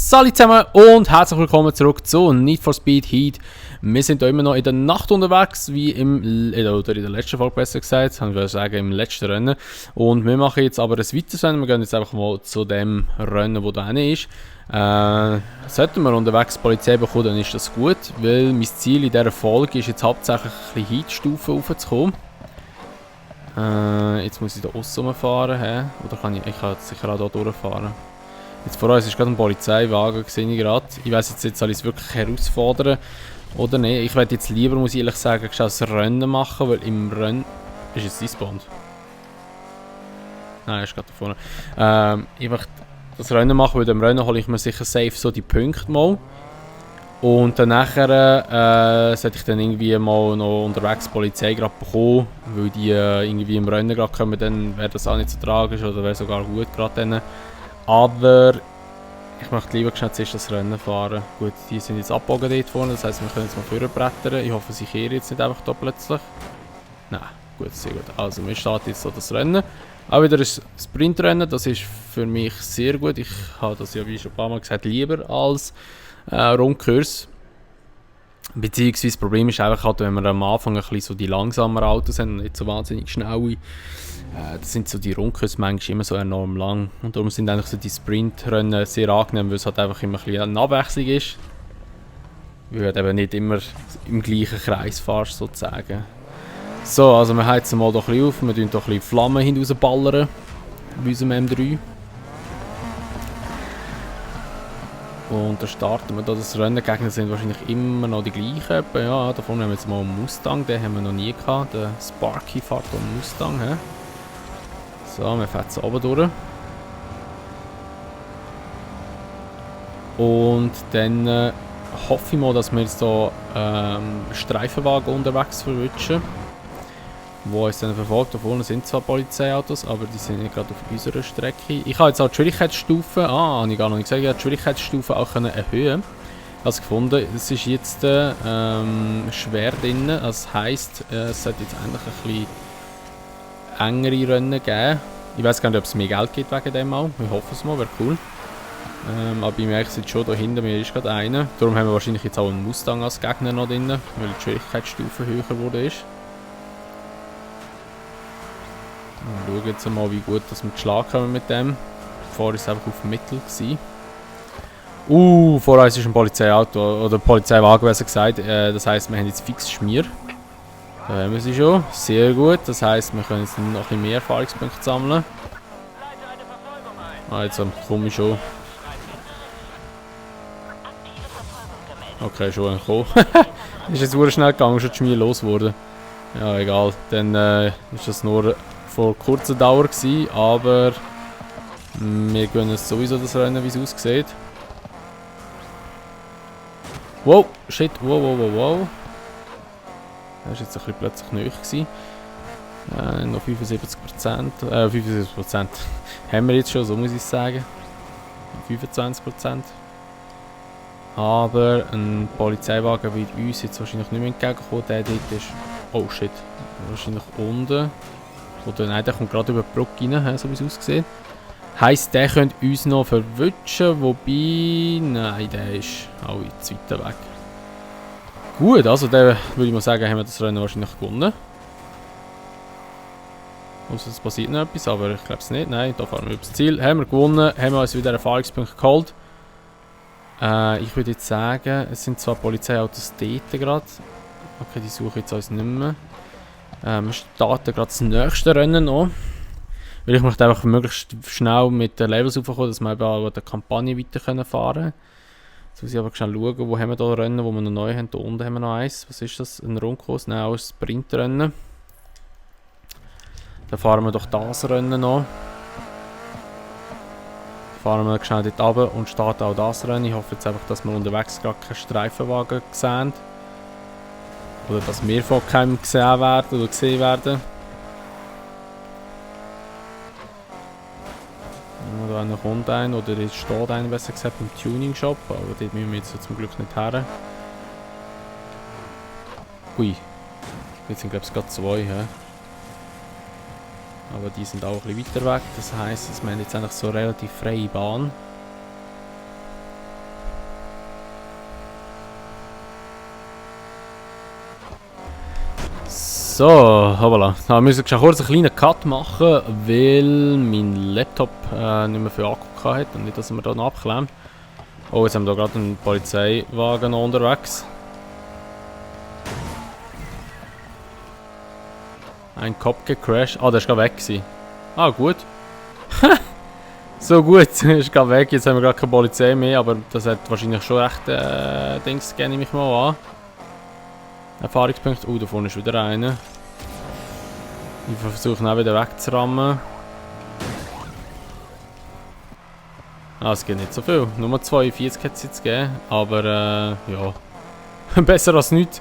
Salut zusammen und herzlich willkommen zurück zu Need for Speed Heat. Wir sind hier immer noch in der Nacht unterwegs, wie in der letzten Folge besser gesagt, kann ich sagen, im letzten Rennen. Und wir machen jetzt aber ein weiteres Rennen, wir gehen jetzt einfach mal zu dem Rennen, das da hinten ist. Sollten wir unterwegs die Polizei bekommen, dann ist das gut, weil mein Ziel in dieser Folge ist jetzt hauptsächlich ein bisschen Heat-Stufen raufzukommen. Jetzt muss ich da aussen rumfahren, oder kann ich kann sicher auch hier durchfahren. Jetzt vor uns ist gerade ein Polizeiwagen, sehe ich gerade. Ich weiss jetzt soll ich es wirklich herausfordern oder nicht. Ich werde jetzt lieber, muss ich ehrlich sagen, ein Rennen machen, weil im Rennen... Ist jetzt dein Bond? Nein, er ist gerade da vorne. Ich möchte das Rennen machen, weil im Rennen hole ich mir sicher safe so die Punkte mal. Und dann nachher sollte ich dann irgendwie mal noch unterwegs die Polizei gerade bekommen, weil die irgendwie im Rennen gerade kommen, dann wäre das auch nicht so tragisch oder wäre sogar gut gerade dann. Aber ich möchte lieber schnell zuerst das Rennen fahren. Gut, die sind jetzt abgebogen dort vorne, das heisst, wir können jetzt mal vorbrettern. Ich hoffe, sie kehren jetzt nicht einfach da plötzlich. Nein, gut, sehr gut. Also, wir starten jetzt so das Rennen. Auch wieder ein Sprintrennen, das ist für mich sehr gut. Ich habe das ja, wie schon ein paar Mal gesagt, lieber als Rundkurs. Beziehungsweise das Problem ist einfach, halt, wenn wir am Anfang ein bisschen so die langsameren Autos haben und nicht so wahnsinnig schnelle. Das sind so die Rundkurs manchmal immer so enorm lang. Und darum sind eigentlich so die Sprintrennen sehr angenehm, weil es halt einfach immer ein bisschen eine Abwechslung ist. Weil du halt eben nicht immer im gleichen Kreis fahrst, sozusagen. So, also wir heizen mal hier ein bisschen auf, wir tun hier ein bisschen Flammen hinausballern bei unserem M3. Und dann starten wir da das Rennen. Die Gegner sind wahrscheinlich immer noch die gleichen. Ja, da vorne haben wir jetzt mal einen Mustang, den haben wir noch nie gehabt. Der Sparky fährt hier einen Mustang. He? So, wir fahren jetzt oben durch. Und dann hoffe ich mal, dass wir jetzt hier Streifenwagen unterwegs verwischen. Wo uns dann verfolgt. Da vorne sind zwar Polizeiautos, aber die sind nicht gerade auf unserer Strecke. Ich habe jetzt auch die Schwierigkeitsstufen, habe ich gar noch nicht gesagt, ich habe die Schwierigkeitsstufen auch erhöhen. Also gefunden, es ist jetzt schwer drin, das heisst, es sollte jetzt eigentlich ein bisschen engere Rennen geben. Ich weiß gar nicht, ob es mehr Geld gibt wegen dem auch, ich hoffe es mal, wäre cool. Aber ich merke es jetzt schon, da hinter mir ist gerade einer. Darum haben wir wahrscheinlich jetzt auch einen Mustang als Gegner noch drin, weil die Schwierigkeitsstufe höher geworden ist. Wir schauen jetzt mal, wie gut dass wir geschlagen haben mit dem. Vorher war es einfach auf Mittel. Vor uns ist ein Polizeiauto, oder Polizeiwagen besser gesagt. Das heisst, wir haben jetzt fix Schmier. Da haben wir sie schon. Sehr gut. Das heisst, wir können jetzt noch ein bisschen mehr Erfahrungspunkte sammeln. Jetzt komme ich schon. Okay, schon gekommen. Ist jetzt sehr schnell gegangen, schon die Schmier los wurde. Ja, egal. Dann ist das nur vor kurzer Dauer gewesen, aber wir gönnen es sowieso das Rennen, wie es aussieht. Wow, shit, wow. Das war jetzt ein bisschen plötzlich neu gewesen. Noch 75%, 75% haben wir jetzt schon, so muss ich sagen. 25%. Aber ein Polizeiwagen wird uns jetzt wahrscheinlich nicht mehr entgegenkommen, der dort ist, oh shit, wahrscheinlich unten. Oder nein, der kommt gerade über die Brücke rein, so wie es aussieht. Heisst, der könnte uns noch verwutschen, wobei... Nein, der ist auch zu weit weg. Gut, also der würde ich mal sagen, haben wir das Rennen wahrscheinlich gewonnen. Also es passiert noch etwas, aber ich glaube es nicht. Nein, da fahren wir über das Ziel. Haben wir gewonnen, haben wir uns wieder Erfahrungspunkte geholt. Ich würde jetzt sagen, es sind zwar Polizeiautos dort gerade. Okay, die suche ich jetzt uns nicht mehr. Wir starten gerade das nächste Rennen noch. Weil ich möchte einfach möglichst schnell mit den Levels raufkommen, dass wir eben an der Kampagne weiter fahren können. Jetzt muss ich aber schnell schauen, wo haben wir hier Rennen, wo wir noch neu haben. Da unten haben wir noch eins. Was ist das? Ein Rundkurs? Nein, auch ein Sprintrennen. Dann fahren wir doch das Rennen noch. Fahren wir schnell dort runter und starten auch das Rennen. Ich hoffe jetzt einfach, dass wir unterwegs gerade keinen Streifenwagen sehen. Oder dass wir von keinem gesehen werden oder gesehen werden. Ja, da kommt ein oder jetzt steht einer, besser gesagt, im Tuning Shop, aber dort müssen wir jetzt zum Glück nicht her. Ui, jetzt sind glaube ich gerade zwei. He? Aber die sind auch ein bisschen weiter weg, das heisst, wir haben jetzt eigentlich so eine relativ freie Bahn. So, hoppala. Wir müssen schon kurz einen kleinen Cut machen, weil mein Laptop nicht mehr viel Akku hat und nicht, dass wir da noch abklemmen. Oh, jetzt haben wir da gerade einen Polizeiwagen noch unterwegs. Ein Cop gecrashed. Ah, der ist gerade weg gewesen. Ah, gut. So gut, ist gerade weg. Jetzt haben wir gerade keine Polizei mehr, aber das hat wahrscheinlich schon recht Dings, nehme ich mal an. Erfahrungspunkt. Da vorne ist wieder einer. Ich versuche ihn auch wieder wegzurammen. Ah, es geht nicht so viel. Nur 42 hat es jetzt gegeben. Aber ja. Besser als nichts.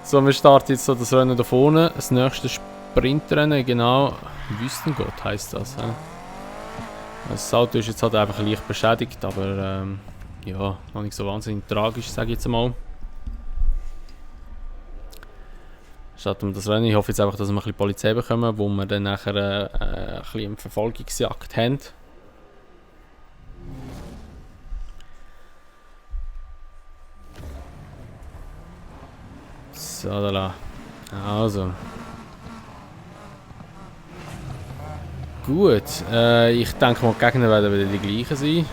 So, wir starten jetzt so das Rennen da vorne. Das nächste Sprintrennen, genau. Wüstengott heisst das. Das Auto ist jetzt halt einfach leicht beschädigt, aber ja, noch nicht so wahnsinnig tragisch, sage ich jetzt mal. Starten wir das Rennen. Ich hoffe jetzt einfach, dass wir ein bisschen Polizei bekommen, wo wir dann nachher ein bisschen eine Verfolgungsjagd haben. So, da. Also. Gut, ich denke mal, die Gegner werden wieder die gleichen sein.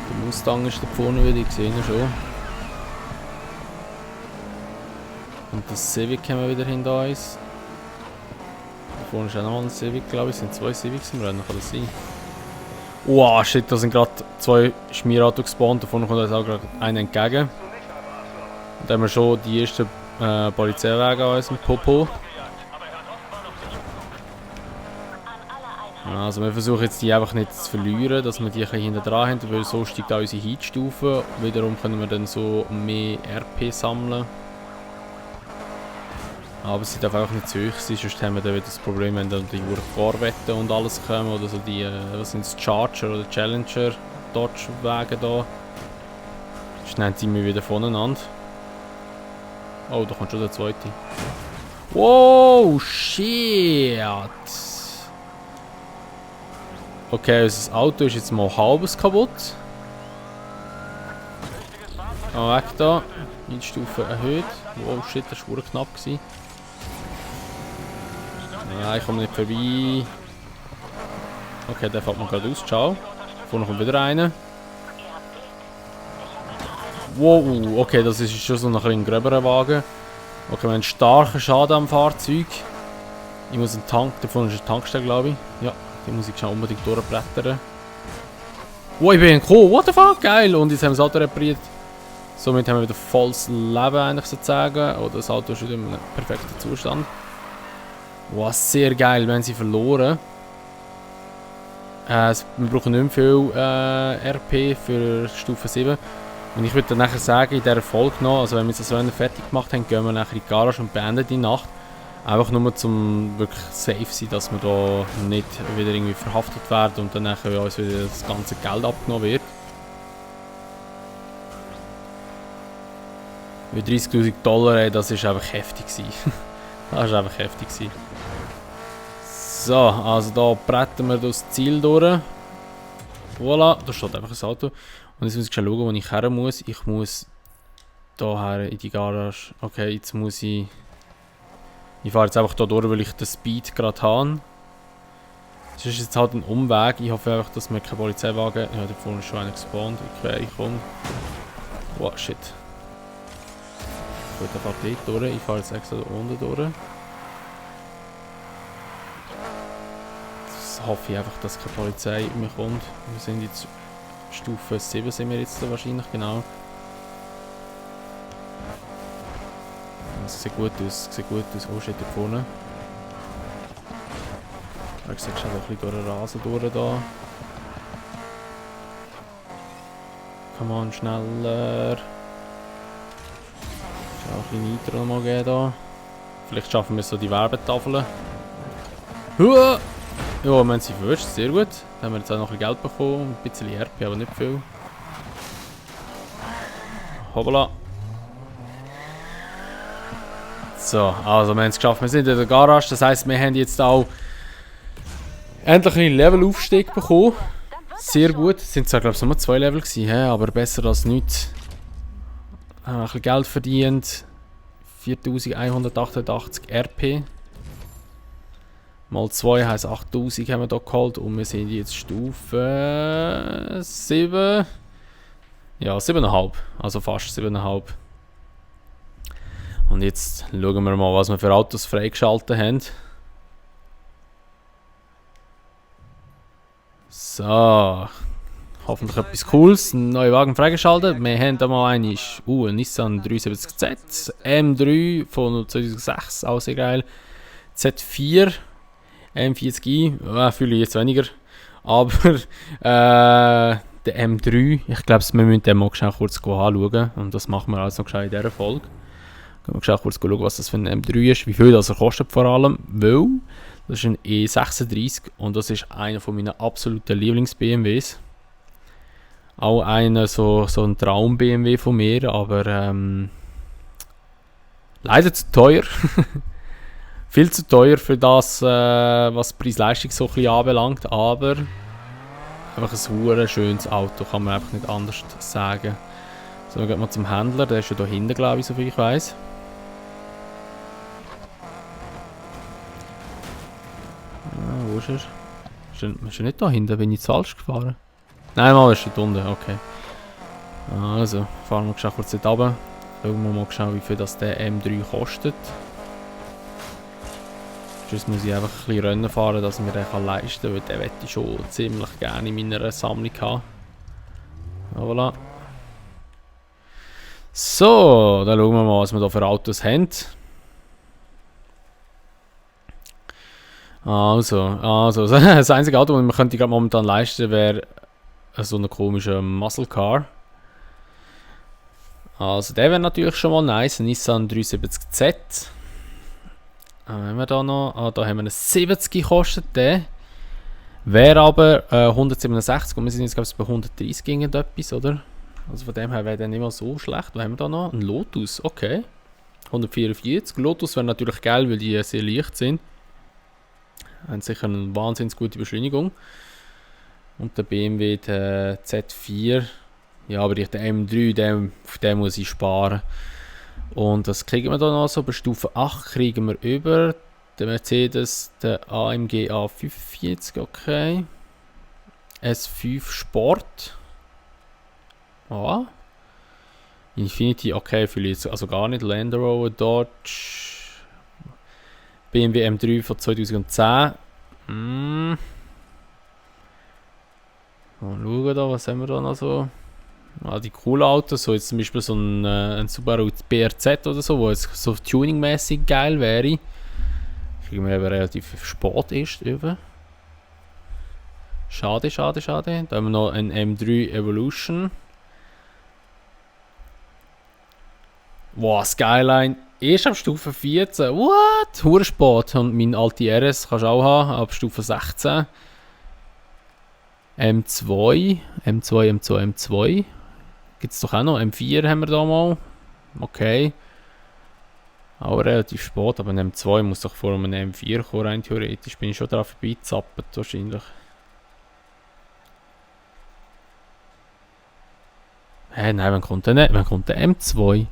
Der Mustang ist da vorne wieder, ich sehe ihn schon. Und das Civic haben wir wieder hinter uns. Da vorne ist auch nochmal ein Civic, glaube ich. Es sind 2 Civics im Rennen, kann das sein? Wow, shit, da sind gerade 2 Schmierautos gespawnt. Da vorne kommt uns auch gerade einer entgegen. Und da haben wir schon die ersten Polizeiwagen an unserem Popo. Also wir versuchen jetzt die einfach nicht zu verlieren, dass wir die ein bisschen hinten dran haben, weil so steigt auch unsere Heatstufe. Wiederum können wir dann so mehr RP sammeln. Aber sie darf auch nicht zu hoch sein, sonst haben wir dann wieder das Problem, wenn dann die Corvette und alles kommen, oder so die, was sind es, Charger oder Challenger Dodge Wagen da. Schnell sind wir wieder voneinander. Oh, da kommt schon der zweite. Wow, shit! Okay, unser Auto ist jetzt mal halbes kaputt. Oh, weg da. Heatstufe erhöht. Wow, shit, das war knapp gewesen. Ja, ich komme nicht vorbei. Okay, der fällt mir gerade aus. Ciao. Vorne kommt wieder einer. Wow, okay, das ist schon so ein gröberer Wagen. Okay, wir haben einen starken Schaden am Fahrzeug. Ich muss einen Tank, davon ist eine Tankstelle, glaube ich. Ja, die muss ich schon unbedingt durchblättern. Wow, ich bin gekommen. What the fuck, geil. Und jetzt haben wir das Auto repariert. Somit haben wir wieder volles Leben, eigentlich sozusagen. Oder das Auto ist wieder in einem perfekten Zustand. Wow, sehr geil, wir haben sie verloren. Wir brauchen nicht mehr viel RP für Stufe 7. Und ich würde dann nachher sagen, in dieser Folge noch, also wenn wir das Rennen fertig gemacht haben, gehen wir nachher in die Garage und beenden die Nacht. Einfach nur zum wirklich safe sein, dass wir da nicht wieder irgendwie verhaftet werden und dann nachher uns wieder das ganze Geld abgenommen wird. Mit 30.000 $, das ist einfach heftig gewesen. Das war einfach heftig gewesen. So, also da bretten wir das Ziel durch. Voilà, da steht einfach ein Auto. Und jetzt muss ich schauen, wo ich her muss. Ich muss hierher in die Garage. Okay, jetzt muss ich... Ich fahre jetzt einfach hier durch, weil ich den Speed gerade habe. Es ist jetzt halt ein Umweg. Ich hoffe einfach, dass wir keinen Polizeiwagen... Ja, da vorne ist schon einer gespawnt. Okay, ich komme. Wow, shit. Gut, der fährt dort durch. Ich fahre jetzt extra da unten durch. Jetzt hoffe ich einfach, dass keine Polizei mehr kommt. Wir sind jetzt Stufe 7 sind wir jetzt da wahrscheinlich, genau. Das sieht gut aus, sieht gut aus. Oh shit, da vorne. Ich sag schon ein bisschen durch den Rasen durch da. Come on, schneller. Ein bisschen Nitro mal geben da. Vielleicht schaffen wir so die Werbetafeln. Ja, wir haben sie verwünscht, sehr gut. Dann haben wir jetzt auch noch ein bisschen Geld bekommen, ein bisschen RP, aber nicht viel. Hoppala. So, also wir haben es geschafft, wir sind in der Garage, das heisst, wir haben jetzt auch endlich einen Levelaufstieg bekommen. Sehr gut, es sind zwar glaube ich nur 2 Level gewesen, aber besser als nichts. ein bisschen Geld verdient. 4188 RP. Mal 2 heisst 8000 haben wir hier geholt und wir sind jetzt Stufe 7. Ja, 7,5. Also fast 7,5. Und jetzt schauen wir mal, was wir für Autos freigeschaltet haben. So. Hoffentlich etwas Cooles. Ein neuer Wagen freigeschaltet. Wir haben da mal einen Nissan 370Z. M3 von 2006, auch sehr geil. Z4. M40i. Fühle ich jetzt weniger. Aber der M3, ich glaube, wir müssen den mal kurz anschauen. Und das machen wir also in dieser Folge. Gehen wir kurz schauen, was das für ein M3 ist, wie viel das er kostet vor allem. Weil das ist ein E36 und das ist einer meiner absoluten Lieblings-BMWs. Auch einer so ein Traum-BMW von mir, aber leider zu teuer. Viel zu teuer für das, was Preis-Leistung so ein bisschen anbelangt, aber einfach ein super schönes Auto, kann man einfach nicht anders sagen. So, gehen wir zum Händler, der ist ja da hinten, glaube ich, soviel ich weiß. Wo ist er? Ist er nicht da hinten? Bin ich jetzt falsch gefahren? Nein, mal ist er da unten, okay. Also, fahren wir schon kurz dort runter. Schauen wir mal schauen, wie viel das der M3 kostet. Sonst muss ich einfach ein bisschen Rennen fahren, dass ich mir den leisten kann, weil den möchte ich schon ziemlich gerne in meiner Sammlung haben. Voilà. So, dann schauen wir mal, was wir hier für Autos haben. Also, das einzige Auto, das man könnte momentan leisten, wäre so ein komischer Muscle Car. Also, der wäre natürlich schon mal nice, ein Nissan 370Z. Haben wir da noch? Da haben wir einen 70 gekostet, der. Wäre aber 167 und wir sind jetzt glaube ich bei 130 gegen etwas, oder? Also von dem her wäre der nicht mal so schlecht. Was haben wir da noch? Ein Lotus, okay. 144. Lotus wäre natürlich geil, weil die sehr leicht sind. Haben sicher eine wahnsinnig gute Beschleunigung. Und der BMW, der Z4. Ja, aber der M3, auf den muss ich sparen. Und das kriegen wir dann noch so. Bei Stufe 8 kriegen wir über den Mercedes, der AMG A45, okay. S5 Sport. Ah. Infiniti, okay, vielleicht also gar nicht. Land Rover, Dodge. BMW M3 von 2010. Mal schauen da, was haben wir da noch so? Die coolen Autos, so jetzt zum Beispiel so ein Subaru BRZ oder so, wo jetzt so tuningmäßig geil wäre. Kriegen wir eben relativ spät erst über. Schade. Da haben wir noch ein M3 Evolution. Wow, Skyline. Erst ab Stufe 14. What? Hursport. Und mein alte RS kannst du auch haben, ab Stufe 16. M2. Gibt es doch auch noch. M4 haben wir da mal. Okay. Auch relativ spät, aber ein M2 muss doch vor einem M4 kommen, rein theoretisch. Bin ich schon drauf vorbeizappt wahrscheinlich. Nein, wann kommt der M2?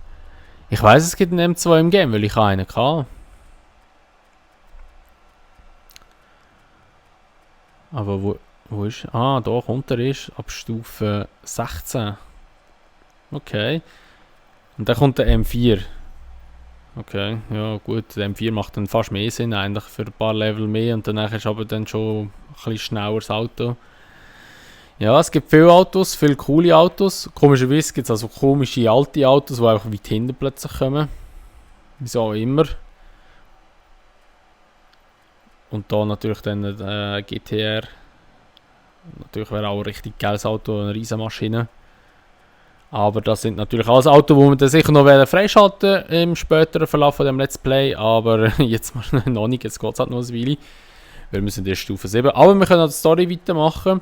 Ich weiss, es gibt einen M2 im Game, weil ich einen hatte. Aber wo ist er? Ah, da kommt er erst ab Stufe 16. Okay. Und dann kommt der M4. Okay, ja gut, der M4 macht dann fast mehr Sinn eigentlich für ein paar Level mehr und danach ist aber dann schon ein bisschen schnelleres Auto. Ja, es gibt viele Autos, viele coole Autos. Komischerweise gibt es also komische alte Autos, die einfach weit hinten plötzlich kommen. Wieso auch immer. Und da natürlich dann GTR. Natürlich wäre auch ein richtig geiles Auto, eine riesen Maschine. Aber das sind natürlich alles Autos, die wir dann sicher noch freischalten im späteren Verlauf von dem Let's Play. Aber jetzt noch nicht, jetzt geht es halt noch ein Weile. Weil wir sind erst Stufe 7. Aber wir können auch die Story weitermachen.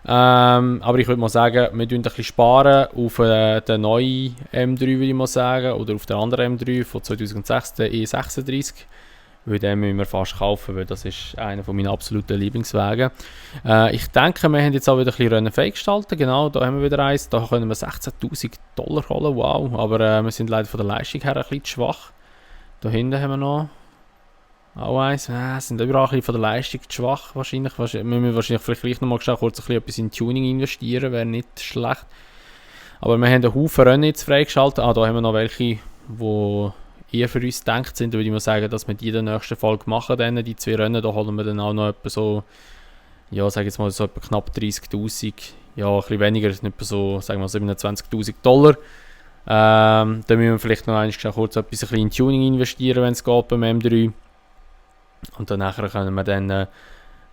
Aber ich würde mal sagen, wir tun ein bisschen sparen auf den neuen M3, würde ich mal sagen. Oder auf den anderen M3 von 2006, den E36. weil den müssen wir fast kaufen, weil das ist einer von meinen absoluten Lieblingswagen. Ich denke, wir haben jetzt auch wieder ein bisschen Rennen freigestaltet, genau, da haben wir wieder eins, da können wir 16'000 $ holen, wow, aber wir sind leider von der Leistung her ein bisschen zu schwach. Da hinten haben wir noch auch eins, sind überall ein bisschen von der Leistung zu schwach wahrscheinlich. Wir müssen wahrscheinlich vielleicht gleich noch mal kurz ein bisschen etwas in Tuning investieren, wäre nicht schlecht. Aber wir haben einen Haufen Rennen jetzt freigeschaltet. Da haben wir noch welche, die eher für uns gedacht sind. Da würde ich mal sagen, dass wir die in der nächsten Folge machen. Dann, die 2 Rennen, da holen wir dann auch noch etwa so, ja, sage jetzt mal so etwa knapp 30'000, ja, ein bisschen weniger, etwa so, sagen wir 27'000 $. Da müssen wir vielleicht noch kurz etwas ein bisschen in Tuning investieren, wenn es geht beim M3. Und dann nachher können wir dann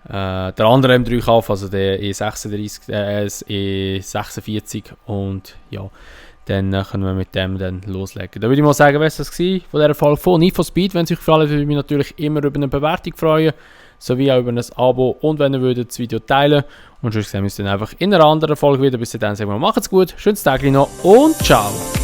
den anderen M3 kaufen, also den E46 und ja, dann können wir mit dem dann loslegen. Da würde ich mal sagen, was das war von dieser Folge von Need for Speed. Wenn es euch gefallen hat, würde ich mich natürlich immer über eine Bewertung freuen, sowie auch über ein Abo und wenn ihr würdet das Video teilen. Und sonst sehen wir uns dann einfach in einer anderen Folge wieder. Bis dann sagen wir, macht's gut, schönes Tag noch und ciao!